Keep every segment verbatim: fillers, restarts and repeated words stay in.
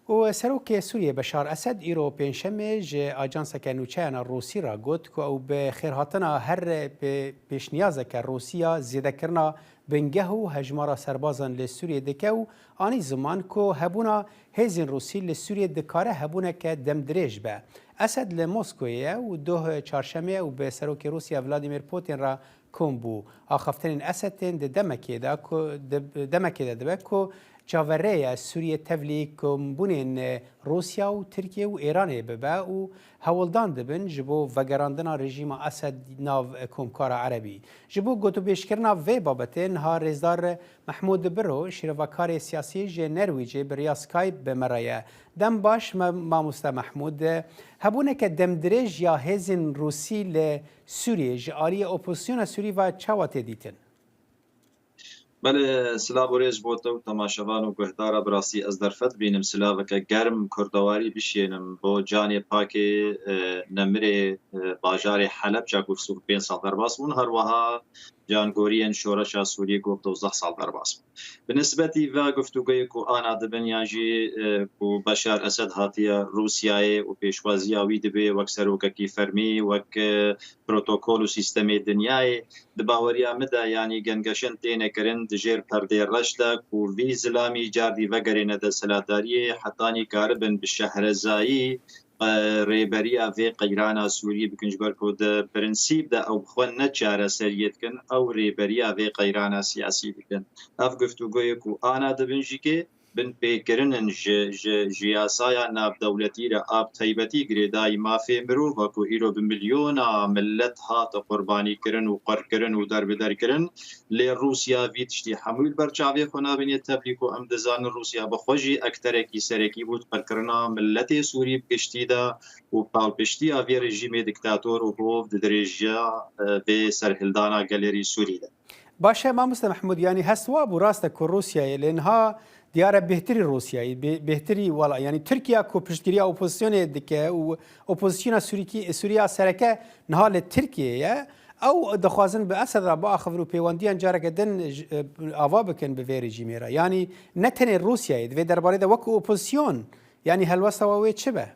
Û Serokê Sûriyê Beşar Esed îro pêncşemê ji ajanseke nûçeyana Rûsî re got ku ew bi xêrhatina her pê-, pêşniyazeke Rûsî ya zêdekirina bingeh û hejmara serbazan li Sûriyê dike û anî ziman ku hebûna hêzên Rûsî li Sûriyê dikare hebûneke demdirêj be. Esed li Moskoyê ye û doh çarşemê ew bi Serokê Rûsya Vladimir Putin re kom bû. Axaftinên Esed tên di demekê de ku, di demekê de dibe ku çaverê ye Sûriyê tevlî kombûnên Rûsya û Tirkiye û Êranê bibe û hewldan dibin ji bo vegerandina rejîma Esed nav komkara Erebî. Ji bo gotûbêjkirina vê babetê niha rêzdar Mehmûd Biro, şîrovakarê siyasî ji Nerwîcê bi riya Skype bi me re ye. Dem baş, me-, mamoste Mehmûd. Hebûneke demdirêj ya hêzên Rûsî li Sûriyê ji aliyê opozisyona Sûrî ve çawa tê dîtin? Belê, silav û rêz bo te û temaşevan û guhdara, bi rastî ez derfet bînim silaveke germ kurdewarî bişênim bo canê pakê, e, nemirê, e, bajarê Helebca ku sî û pênc sal derbas bûn, her wiha cangoriyên şoreşa Sûrî ku dozdeh sal derbas bûn. Bi nisbetî ve guftûgoyê ku ana dibin yan jî, e, ku Beşar Esed hatiye Rûsyayê û pêşwaziya wî dibe wek serokekî fermî, wek, e, protokol û sîstemê dinyayê, di baweriya min de, yanî gengeşin têne kirin di jêr perdê reş de ku vî zilamî cardî vegerêne desthilatdariyê, hetanî karibin bi şehrezayî, e, rêberiya vê qeyrana Sûrî bikin, ji ber ku di prensîp de ew bi xwe ne çareseriyê dikin, ew rêberiya vê qeyrana siyasî dikin. Ev guftûgoyê ku ana dibin jî kê binpêkirin in ji, ji, ji yasaya navdewletî re, a bi taybetî girêdayî mafê mirov e ku îro bi milyona millet hate qurbanî kirin û qirkirin û derbider kirin. Lê Rûsya vî tiştî hemû li ber çavê xwe nabîne. Tevlî ku em dizanin, Rûsya bi xwe jî ekterekî serekî bû di qirkirina miletê Sûrî bi giştî de û palpiştiya vê rejîmê diktator û hov di dirêjiya, e, vê serhildana gelêrî Sûrî de. Baş e, mamoste Mehmûd, yanî hest wa bû, rast e ku Rûsyayê, lê niha diyar e bêhtirî Rûsyayê, bê-, bêhtirî wela, yanî Tirkiye ku piştgiriya opozisyonê dike û opozisyona Sûrîkî-, Sûriya sereke niha li Tirkiyeyê ye. Ew dixwazin bi Esed re biaxivin û pêwendiyan careke din ji, e, ava bikin bi vê rejîmê re. Yanî ne tenê Rûsyayê, di vê derbarê de wekî opozisyon, yanî helwesta we wê çi be?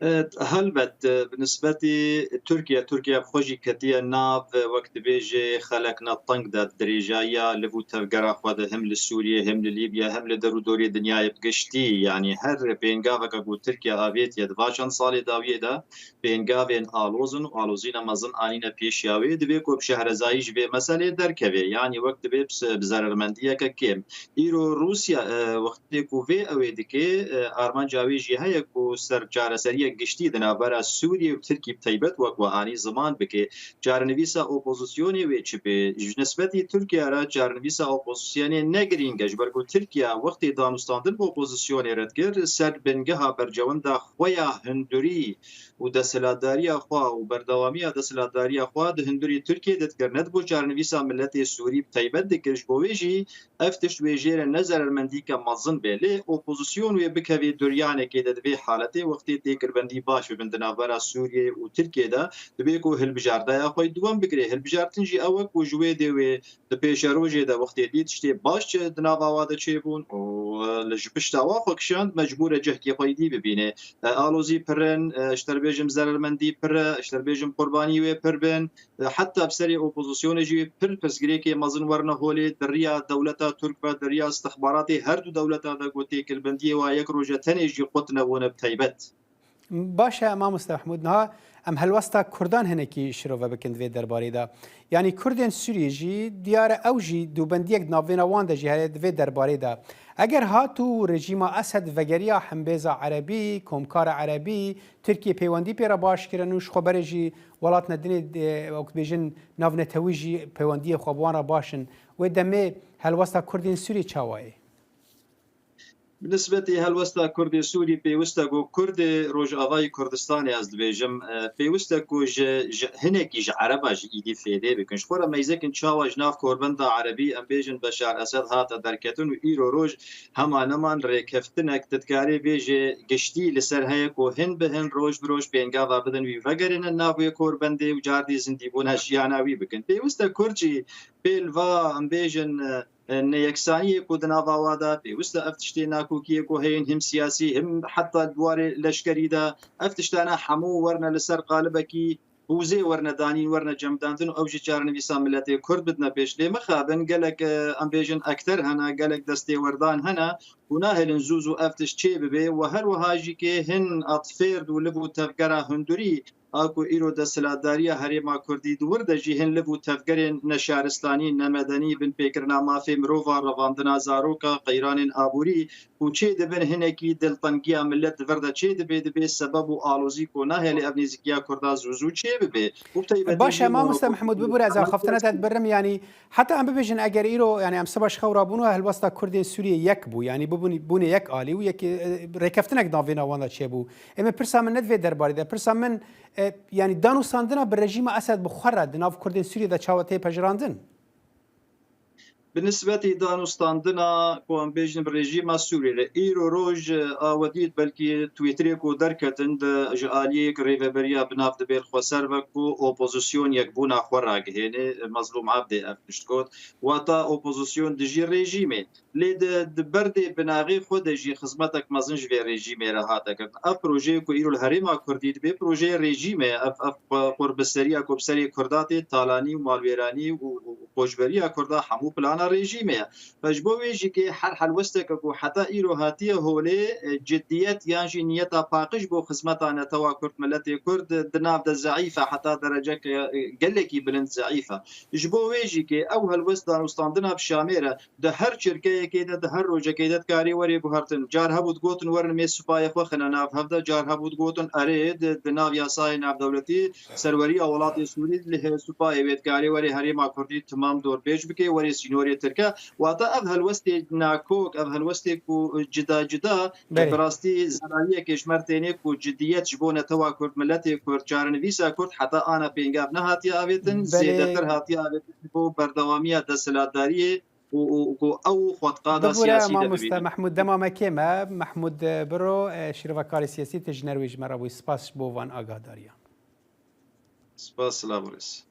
E, helbet, e, bi nisbetî Tirkiye, Tirkiye bi xwe jî ketiye nav, e, wek dibêje xelekna teng de, di dirêjayiya liv û tevgera xwe de, him li Sûriyê, him li Lîbya, him li der û dorê dinyayê bi giştî. Yanî her pêngaveke ku Tirkiye avêtiye di va çend salê dawiyê de, pêngavên aloz in û alozîna mezin anîne pêşiya wê, divê ku bi şehrezayî ji vê meselê derkeve, yanî wek divê bi se-, bi zerermendiyeke kêm. Îro Rûsya, e, wextê ku vê ew ê dike, e, armanca wê jî heye ku ser çareseriyek giştî di navbera Sûriyê û Tirkî bi taybet wek we anî ziman bike. Çarenivîsa opozisyonê wê çi be? Ji nisbetî Tirkiye re çarenivîsa opozisyonê ne girîng e, ji ber ku Tirkiye wextê danûstandin bi opozisyonê re dikir, ser bingeha bercewenda xwe ya hindurî û desthilatdariya xwe û berdewamiya desthilatdariya xwe di hindurî Tirkiyê de dikir, ne di bo çarenivîsa miletê Sûrî bi taybet dikir. Ji bo wê jî ev tişt wê jê re ne zerermendîke mezin be. Lê opozisyon wê bikeve duryanekê de, di vê haletê wextê têkilbendî baş bibin di navbera Sûriyê û Tirkiyê de, divê ku hilbijardeya xwe duwem bigire. Hilbijartin jî ew e ku ji wê dê wê di pêşerojê de wextê dî tiştê baş çi di nava wa de çêbûn û, e, li ji pişta wa xwe kişand, mecbûr e cihkê xwe yî dî bibîne. E, alozî pir in, e, ji te re bêjim zerermendî pir e, ji te re bêjim qurbanî wê pir bin. E, heta bi serê opozisyonê jî pir pirsgirêkê mezin werine holê di riya dewleta Tirk ve, di riya istixbaratê her du dewleta de ku têkilbendiyê wa yek roje tenê jî qut nebûne bi taybet. Baş e, mamoste Mehmûd, niha em helwesta Kurdan hinekî şirove bikin di vê derbarê de. Yanî Kurdên Sûriyê jî diyar e, ew jî dûbendiyek di navbêna wan de jî heye di vê derbarê de. Eger hat û rejîma Esed vegeriya hembêza Erebî, komkara Erebî, Tirkiye peywendî pê re baş kirin û ji xwe berê jî welatine dinê, e, wek dibêjin navnetewî jî peywendiyê xwe bi wan re baş in. Wê demê helwesta Kurdên Sûriyê çawa ye? Bi nisbetî helwesta Kurdê Sûrî pêwist e ku Kurdê Rojavayî Kurdistanê, ez dibêjim, e, pêwist e ku ji, ji hinekî ji Ereba jî îdî fêdê bikin. Ji xwe re meyzekin çawa ji nav korbenda Erebî, em bêjin Beşar Esed hate derketin û îro roj hema neman rêkeftinek tu dikarê bêjê giştî li ser heye ku hin bi hin roj bi roj pêngava bidin wî vegerînin nav wê korbendê û cardî zindîbûna jiyana wî bikin. Pêwist e Kurd jî pêl va, em bêjin, e, e, neyeksaniyê ku di nava wa de pêwist e, ev tiştê nakokiyê ku heyên him siyasî, him heta di warê leşkerî de, ev tiştane hemû werne li ser qalibekî hûzê werne danîn, werne cemdandin û ew jî çarenivîsa miletê Kurd bidine pêş. Lê mixabin gelek, e, em bêjin ekter hene, gelek destêwerdan hene ku nahêlin zû zû ev tişt çê bibe û her wiha jî kê hin atfêrd û liv û tevgera hundurî a ku îro desthilatdariya Herêma Kurdî di wir de jî hin liv û tevgerên neşaristanî, nemedenî, binpêkirina mafê mirovan, revandina zaroka, qeyranên aborî ku çê dibin hinekî diltengiya milet di vir de çê dibe, dibe sebeb û alozî ku nahêle ev nêzikiya Kurda zû zû çê bibe. Û bi taybetî Baş e, jî mamoste monokultî Mehmûd, bibûre ez axaftina te dibirim, yanî heta em bibêjin eger îro, yanî em siba ji xew rabûn û helwesta Kurdên Sûriyê yek bû, yanî bibûn-, bûne yek alî û yekê, e, rêkeftinek navêna wan de çêbû. Ê min pirsa min ne di vê derbarê de. Pirsa min, e, yanî danûstandina bi rejîma Esed bi xwe re di nav Kurdên Sûriyê de çawa tê pejirandin? Bi nisbetî danûstandina ku em bêjin bi rejîma Sûriyê re, îro roj, e, a we dît belkî Twitterê ku derketin di, ji aliyê rêveberiya bi nav dibê li xweser ve ku opozîsyon yekbûna xwe ragihêne, e, Mezlûm Ebdê ev tişt got. Wata opozîsyon dijî rejîmê. Lê di, di berdê binaxê xwe de jî xizmetek mezin ji vê rejîmê re hate kirin. Ev projeyê ku îro li Herêma Kurdî dibe, projeyê rejîmê ye. Ev, ev xwe, xurbiseriya ku bi serê Kurda tê, talanî û malwêranî û, û koçberiya Kurda hemû plana rejîmê ye. Ve ji bo wê jî kê her helwesteke ku heta îro hatiye holê, e, ciddiyet yan jî niyeta paqij bo xizmeta netewa Kurd, miletê Kurd, di nav de zeîf e, heta dereceke, e, gelekî bilind zeîf e. Ji bo wê jî kê ew helwest danûstandina bi Şamê re di her çirkeyekê de, di her rojekê de dikarê werê guhertin. Car hebû digotin werin mê supayê xwe xine nav hev de, car hebû digotin erê di, di nav yasayê navdewletî serweriya welatê Sûrî li hê supayê wê dikarê werê Herêma Kurdî timam dorpêç bike, werê sînorê Tirke. Wata ev helwestê nakok, ev helwestê ku cida cida, Belê. bi rastî zerariyekê ji me re tênê ku cidiyet ji bo netewa Kurd, miletê Kurd, çarenivîsa Kurd heta ana pêngav nehatiye avêtin, Belê. zêdetir hatiye avêtin ji bo berdewamiya desthilatdariyê û, û ku ew xwetqada Bibûre siyasî de mamoste bibînin. Mehmûd, dema me kêm e. Mehmûd, e, Biro, e, şîrovekarê siyasî, tu ji nerwê ji me re bûyî. Spas ji bo van agahdariyan. Spas, silav û rêz.